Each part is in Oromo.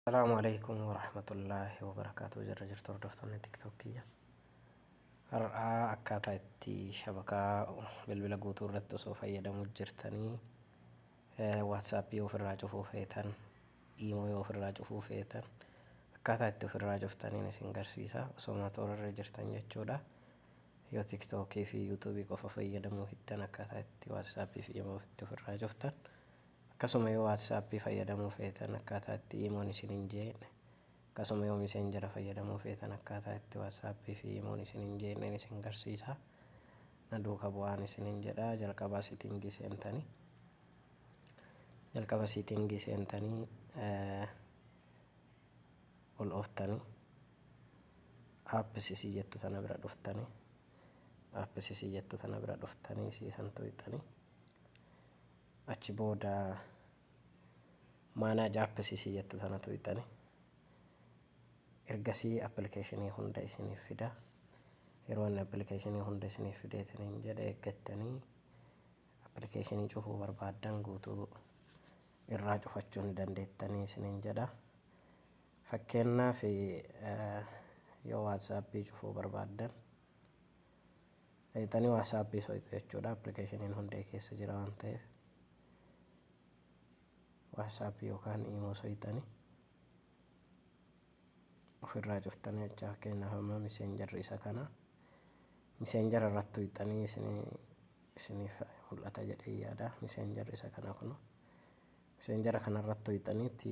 Asalaamu alaikum warahmatullaahi wabarakaatuh. Jirra jirtu hordoftoonni TikTok kiyya. Har'aa akkaataa itti shabakaa bilbila guutuu irratti osoo fayyadamuu jirtanii WhatsApp ofirraa cufuu feetan, Imo yoo ofirraa cufuu feetan, akkaataa itti ofirraa cuftaniin isin garsiisa, osoo motora irra jirtan jechuudha. Yoo TikTok fi YouTube qofa fayyadamuu hiddan, akkaataa itti WhatsApp fi Imo itti ofirraa cuftan. Akkasuma yoo WhatsApp fayyadamuu feetan, akkaataa itti Imoon isin hin jeeqne, akkasuma yoo Messenger fayyadamuu feetan, akkaataa itti WhatsApp fi Imoon isin hin jeeqneen isin garsiisa. Na duuka bu'aan isinin jedha. Jalqaba setting seentanii, jalqaba setting seentanii, ol ooftanii, apps isii jettu tana bira dhuftanii, apps isii jettu tana bira dhuftanii siisan tuqxanii, achi booda manage apps isii jettu tana tuqxanii, ergasii appilikeeshinii hunda isiniif fida. Yeroo inni appilikeeshinii hunda isiniif fideetiniin jedhe eeggattanii, appilikeeshinii cufuu barbaaddan guutuu irraa cufachuu ni dandeettanii isiniin jedha. Fakkeenyaaf, yoo WhatsAppii cufuu barbaaddan, dhaqxanii WhatsAppii soqxu jechuudha. Appilikeeshiniin hundee keessa jira waan ta'eef WhatsAppii yookaan Imo soqxanii ofirraa cuftanii jecha. Fakkeenyaaf, amma Messengerri isa kana, Messenger irratti tuqxanii isiniif mul'ata jedhee yaada. Messengerri isa kana kunu, Messengera kanarratti tuqxaniitti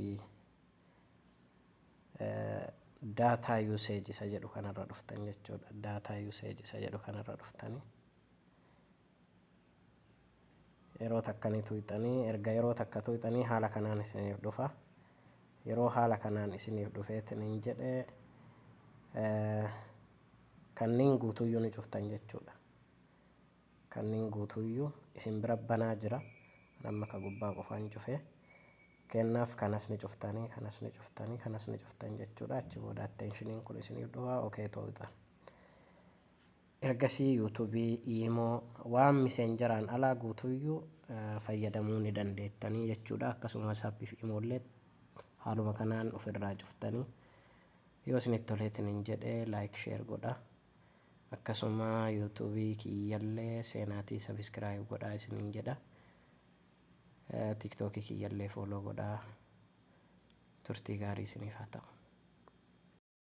data usage isa jedhu kanarra dhuftan jechuudha. Data usage isa jedhu kanarra dhuftanii yeroo takka ni tuqxanii. Erga yeroo takka tuqxanii haala kanaan isiniif dhufa. Yeroo haala kanaan isiniif dhufeetiniin jedhe, kanneen guutuyyuu ni cuftan jechuudha. Kanneen guutuyyuu isin bira banaa jira. Amma ka gubbaa qofaan cufee. Kennaaf kanas ni cuftanii, kanas ni cuftanii, kanas ni cuftan jechuudha. Achi booda attentioniin kun isiniif dhufa, okay tuqxan. Ergasii YouTubeii, Imo, waan Messengeraan alaa guutuyyuu fayyadamuu ni dandeettanii jechuudha. Akkasuma WhatsAppii fi Imollee haaluma kanaan ofirraa cuftanii. Yoo isinitti toleetiin jedhe like, share godha. Akkasuma YouTubeii kiyyallee seenaatii subscribe godhaa isiniin jedha. TikTokii kiyyallee follow godhaa. Turtii gaarii isiniif haa ta'u.